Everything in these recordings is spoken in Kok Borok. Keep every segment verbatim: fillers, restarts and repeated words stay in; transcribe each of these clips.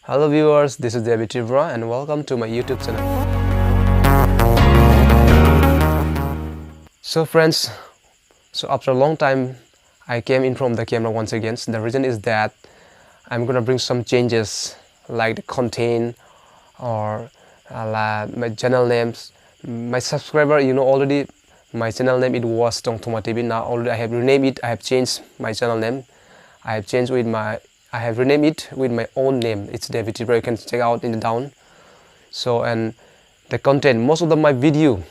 Hello viewers, this is David Tripura and welcome to my YouTube channel. So friends, so after a long time, I came in front of the camera once again. So the reason is that I'm gonna bring some changes, like the content or uh, la- my channel names. My subscriber, you know already, my channel name it was Tongthoma T V. Now already I have renamed it. I have changed my channel name. I have changed with my I have renamed it with my own name. It's David Tripura. You can check out in the down. So and the content, most of the my video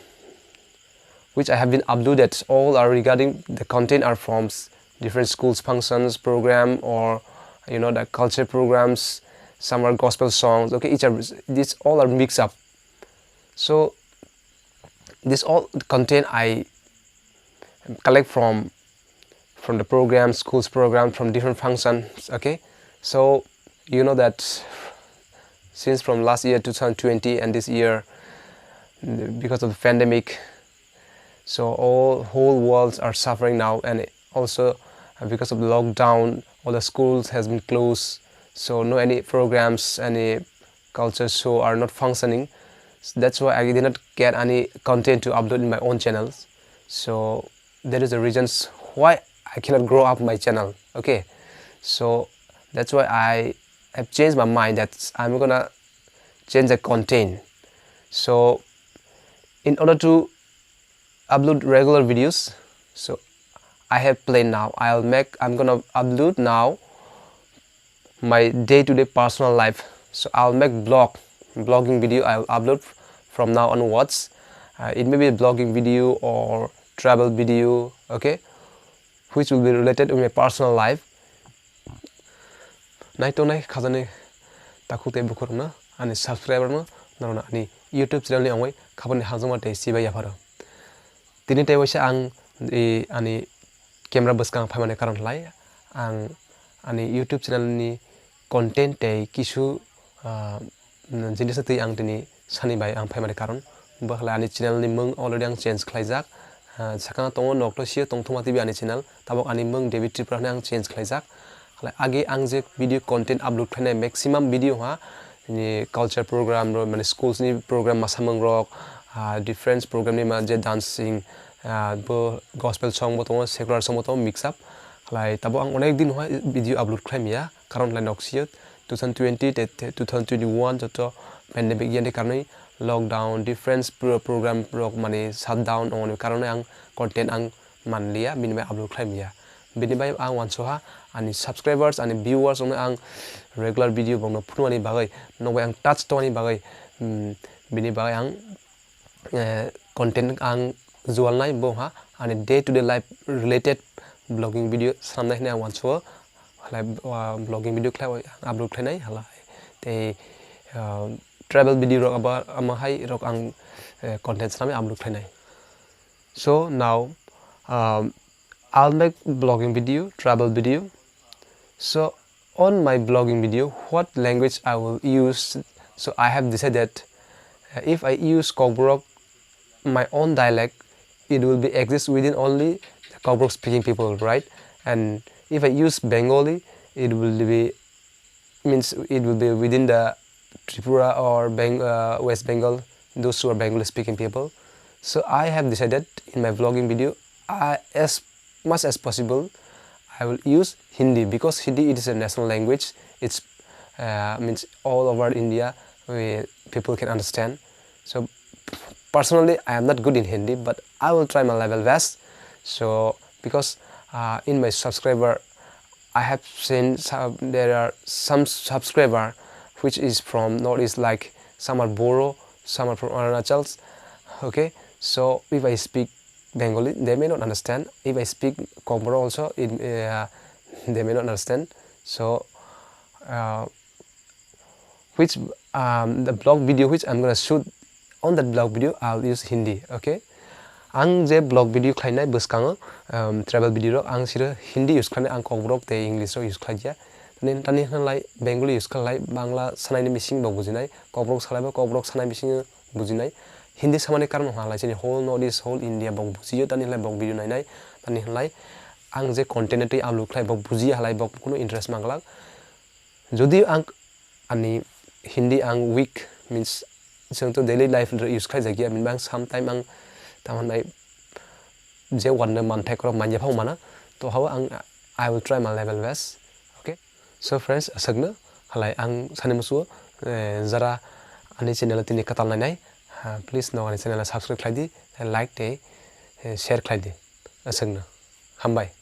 which I have been uploaded, all are regarding the content are from s- different schools functions program or you know the culture programs. Some are gospel songs. Okay, each are these all are mixed up. So this all content I collect from from the program, schools program, from different functions. Okay, so you know that since from last year two thousand twenty and this year, because of the pandemic, so all whole worlds are suffering now, and also uh, because of the lockdown, all the schools has been closed, so no any programs, any culture show are not functioning. So that's why I did not get any content to upload in my own channels. So that is the reasons why I cannot grow up my channel. Okay, so that's why I have changed my mind that I'm gonna change the content. So in order to upload regular videos, so I have plan now. I'll make I'm gonna upload now my day-to-day personal life. So I'll make blog, blogging video I'll upload from now onwards. Uh, it may be a blogging video or travel video, okay, which will be related to my personal life. Naitongnai khajani takhuk tei bukhurokno, ani subscriber no, norokno ani YouTube channel ni ongwi khabani hamjakma tei chibai yapharo. Tini tei waisa ang ani camera bwskang phaimani karon khlai ang ani YouTube channel ni content tei kisu, ah, jinis twi ang tini sani bai ang phaimani karon. Bo khlai ani channel ni mung already ang change khlaijak. Ah, sakang tongo nokto sio Tongthoma T V ani channel. Tabok ani mung David Tripura hwnwi ang change khlaijak. Khlai age ang je video content upload khlainai maximum video ha ni culture program rok, mane schools ni program masamung rok, ah, different program ni ma je dancing, ah, bo gospel song bo tongo, secular song bo tongo, mix up. Khlai tabok ang onek din ha video upload khlai maya, karon khlai nok sio two thousand twenty te, te two thousand twenty-one joto pandemic yani karnwi lockdown, different pro-, program rok mane shutdown ongni karnwi ang content ang manliya, bini bai upload khlai maya. Bini bai ang wansoha ani subscribers, ani viewers rokno ang regular video bokno phunuknani bagwi, nokbai ang touch tongmani bagwi, mm, bini bagwi ang, eh, content ang jualnai bo ha ani day to day life related vlogging video swnamnai hwnwi ang wansoha. Halai, ah, vlogging video khlai ang upload khlainai halai tei, ah, travel video rok abo, amo hai rok ang, eh, content swnamwi upload khlainai. So now, um, I'll make blogging video, travel video. So on my blogging video, what language I will use? So I have decided, uh, if I use Kokborok, my own dialect, it will be exist within only the Kokborok speaking people, right? And if I use Bengali, it will be means it will be within the Tripura or Beng- uh, West Bengal, those who are Bengali speaking people. So I have decided in my vlogging video, I, as much as possible, I will use Hindi because Hindi it is a national language. It's, uh, means all over India, we, people can understand. So personally, I am not good in Hindi, but I will try my level best. So because, uh, in my subscriber, I have seen some, there are some subscriber which is from Northeast, like some are Boro, some are from Arunachal. Okay, so if I speak Bengali, they may not understand. If I speak Kokborok also, it, uh, they may not understand. So, uh, which, um, the blog video which I'm gonna shoot on that blog video, I'll use Hindi, okay? Ang je blog video khlainai bwskango, um, travel video rok ang siro Hindi use khlainai, ang Kokborok tei English rok use khlaiya. Tani, tani hwnlai Bengali use khlai, Bangla sanaini bising bo bujinai, Kokborok salai bo Kokborok sanai bising bujinai. Hindi samani karon hwnlai chini whole North East, whole India bo bujiyo, tani hwnlai bo video nainai, tani hwnlai ang je content tei upload khlai bo bujiya halai bo kunu interest manglak. Jodi ang Ani Hindi ang weak, means, chwng to daily life use khlai jakya, means ang sometime ang tamo nai je one manthai korok manya phang mana, to hao ang, I will try my level best. Okay, so friends, aswkno halai ang sani musuo, eh, jara ani channel tini kwtal nainai, ha, please no ani channel subscribe khlai di, like tei, eh, share khlai di. Aswkno. Hambai.